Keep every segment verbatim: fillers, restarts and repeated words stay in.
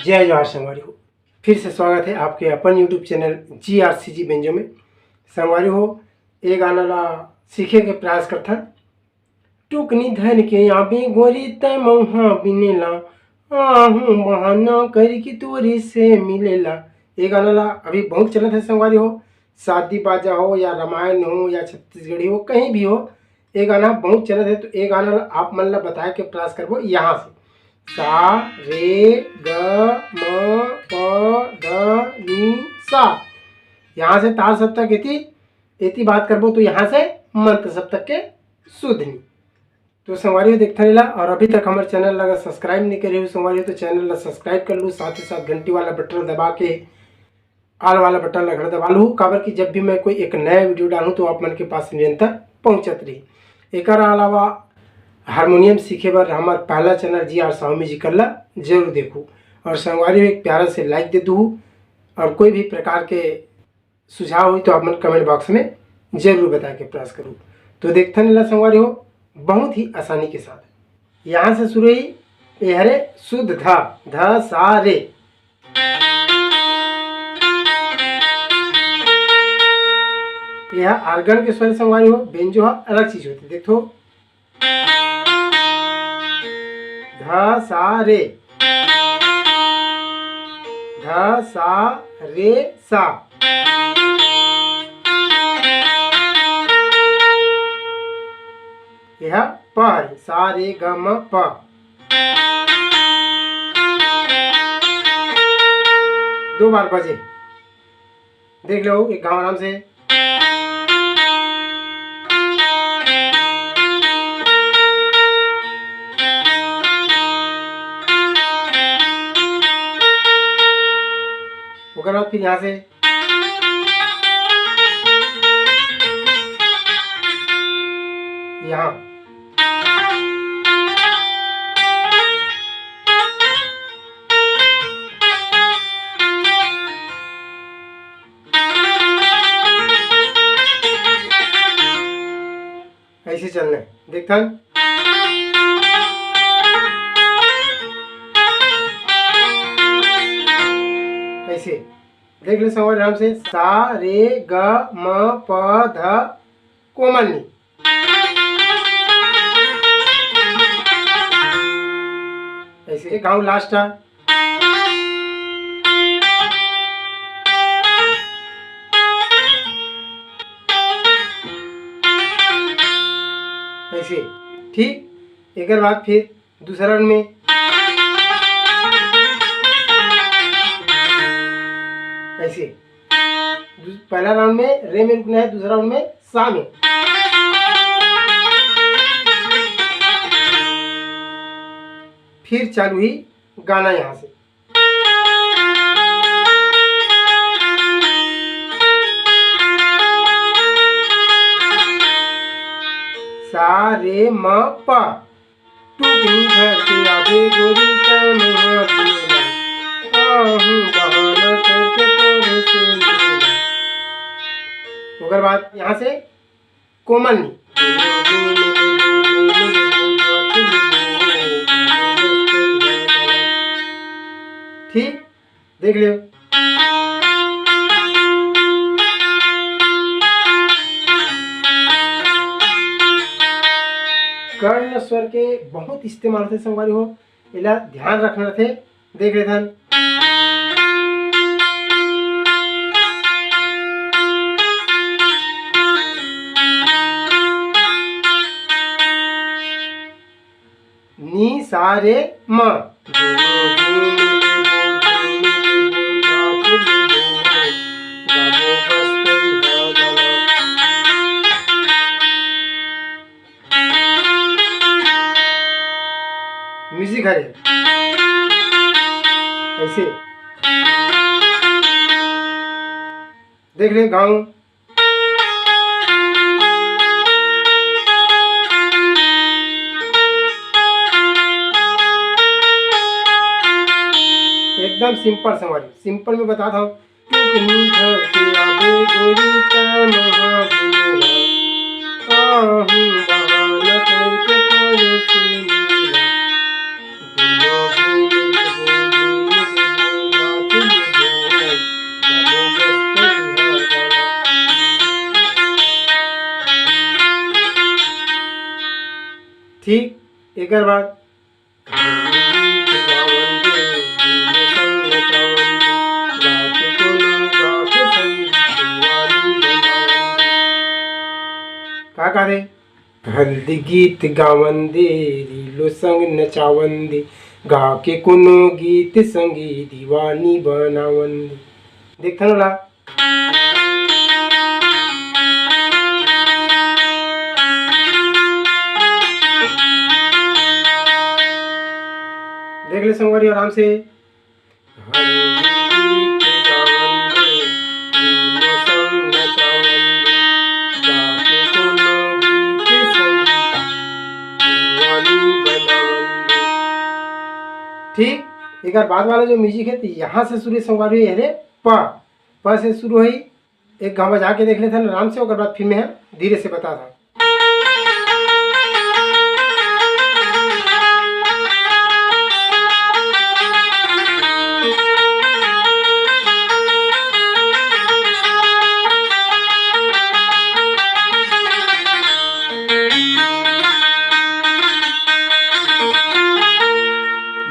जय जोहार संगवारी हो, फिर से स्वागत है आपके अपन YouTube चैनल जी आर सी जी बेंजो में। संगवारी हो, ये गाना ला सीखे के प्रयास करथन। टुकनी धर के आबे गोरी तै मौहा बिनेला, आहूँ बहाना करी कि तोरे से मिलेला। ये गाना ला अभी बहुत चलत है संगवारी हो, शादी बाजा हो या रामायण हो या छत्तीसगढ़ी हो, कहीं भी हो, ये गाना बहुत चलत है। तो ये गाना ला आप मन ला बताए के प्रयास करबो। यहाँ से सा रे ग म प ध नी सा, यहाँ से तार सप्तक एती एती बात करबो तो यहाँ से मंत्र सप्तक के सुधनी। तो संगवारी हो, देखथन एला, और अभी तक हमर चैनल ला अगर सब्सक्राइब नहीं करे हो संगवारी हो, तो चैनल ला सब्सक्राइब कर लू, साथ ही साथ घंटी वाला बटन दबा के ऑल वाला बटन ला घलो दबा लू, काबर कि जब भी मैं कोई एक नया वीडियो डालूँ तो आप मन के पास निरंतर पहुँचत रही। एकर अलावा हारमोनियम सीखे बर हमर पहला चैनल जी आर साहू म्यूजिकल ला जरूर देखू, और संगवारी हो, एक प्यारा से लाइक दे दू, और कोई भी प्रकार के सुझाव होई तो आप मन कमेंट बॉक्स में जरूर बताए के प्रयास करू। तो देखथन एला संगवारी हो, बहुत ही आसानी के साथ। यहाँ से शुरू ही, ये हरे शुद्ध ध, ध सा रे। यह आर्गन के स्वर संगवारी हो, बेंजो हा अलग चीज होती। देखो, ध सा रे, ध सा रे सा। यह प हरे, सा रे ग म प। दो बार बजे, देख लो एक घाव आराम से। ओकर बाद फिर यहाँ से यहाँ। ऐसे चलना है, देखथन। ऐसे देख ले संगवारी आराम से, सा रे ग म प ध कोमल नी। ऐसे गाँव लास्ट है। ऐसे, ठीक। एकर बाद फिर दूसरा राउंड में ऐसे, दू-, पहला राउंड में रे में रुकना है, दूसरा राउंड में सा में। फिर चालू ही गाना यहाँ से। सा रे म प। टुकनी धर के आबे गोरी तै मुहा बिनेला, आहूँ बहाना करके तोरे से मिलेला। ओकर बाद यहाँ से कोमल नी। ठीक, देख लियो। कर्ण स्वर के बहुत इस्तेमाल होथे संगवारी हो, एला ध्यान रखना रथे। देख लेथन। नी सा रे म। म्यूजिक हरे ऐसे। देख ले गाँव। एकदम सिंपल संगवारी, सिंपल में बता था। टुकनी धर के आबे गोरी तै मुहा बिनेला, आहूँ बहाना करके तोरे से मिलेला। दुनो घूम ले, घूम ले, घूम ले। ठीक, एकर बाद हल्दी गीत गावन दे, लीलो संग नचावन दे, गा के कोनो गा के संग दीवानी बनावन दे। का कहे? हल्दी गीत गावन दे, लीलो संग नचावन दे, गा के कोनो गीत संगी दीवानी बनावन दे। देखथन ओला। देख ले संगवारी आराम से। हल्दी गीत गावन दे, लीलो संग नचावन दे, गा के कोनो गीत संग दीवानी बनावन दे। ठीक, एकर बाद वाला जो म्यूजिक है, तो यहाँ से शुरू संगवारी है रे प, प से शुरू होई। एक घाव बजा के देख लेथन आराम से, ओकर बाद फिर मैं धीरे से बता था।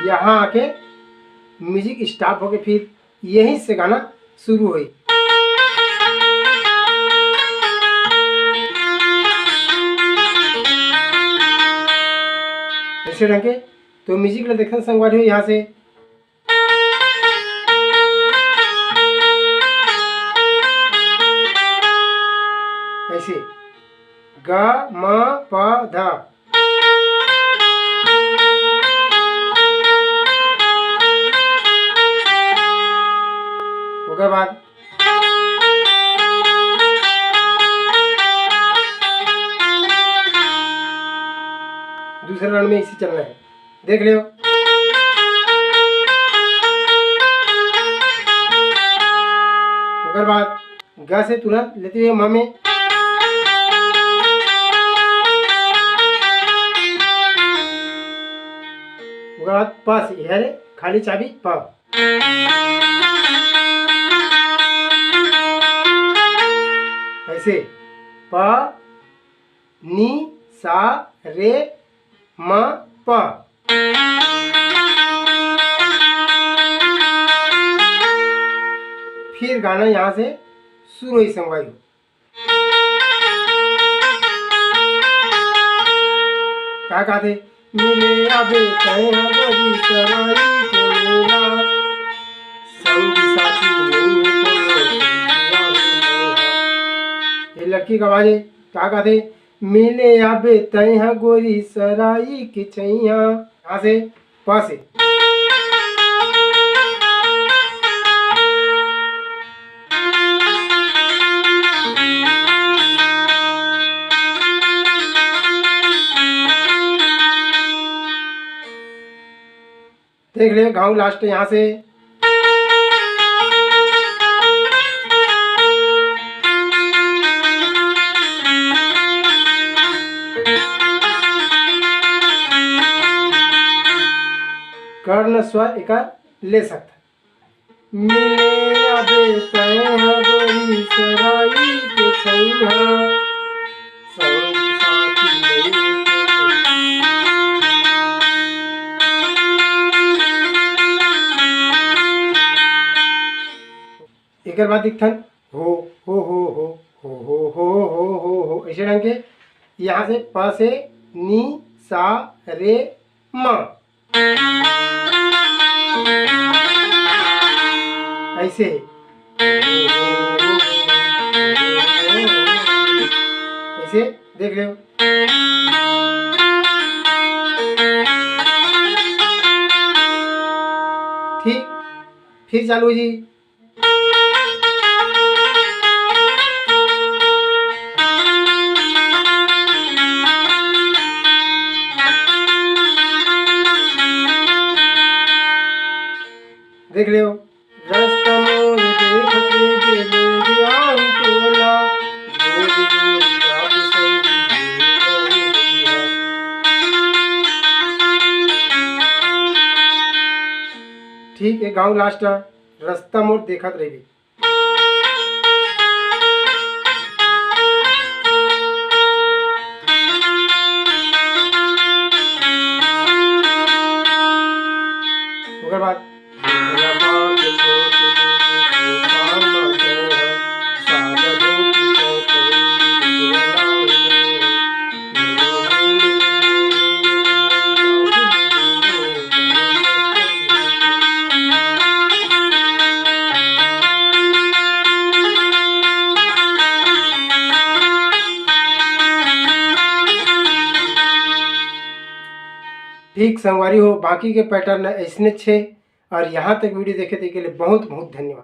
यहाँ आके म्यूजिक स्टॉप होके फिर यहीं से गाना शुरू होई। ऐसे ढंग के तो म्यूजिक ला देखन संगवारी हो यहाँ से। ऐसे ग म प ध। ओकर बाद दूसरे राउंड में इसी चलना है, देख लियो। ओकर बाद ग से तुरंत लेते हुए म में। ओकर बाद प से, यह रे खाली चाबी प। ऐसे प, नी, सा, रे, म, प। फिर गाना यहाँ से शुरू होई संगवारी हो। का कहथे? मिले आबे तैं ह गोरी सराई के मेला, संगी साथी नइये कोनो। ये लड़की का आवाज है। का कहथे? मिले आबे तैं ह गोरी सराई के छैया। कहाँ से? प से। देख ले घाव लास्ट यहाँ से। कर्ण स्वर एकर ले सकत। मिले आबे तैं ह गोरी सराई के छैया, संग साथी नइये कोनो। एकर बाद दिखथन हो, हो, हो, हो, ऐसे ढंग के यहाँ से प से नी, सा, रे, म। ऐसे। ऐसे देख लो। ठीक, फिर चालू जी। देख लियो। रस्ता मोर देखत रे गेले रे आऊ टोला, गोरी गोरी रात संगी गोरी गोरी। ठीक है, गाँव लास्ट। रस्ता मोर देखत रहिबे। ठीक संगवारी हो, बाकी के pattern ऐसने छे। और यहाँ तक video देखे तेके लिए बहुत बहुत धन्यवाद।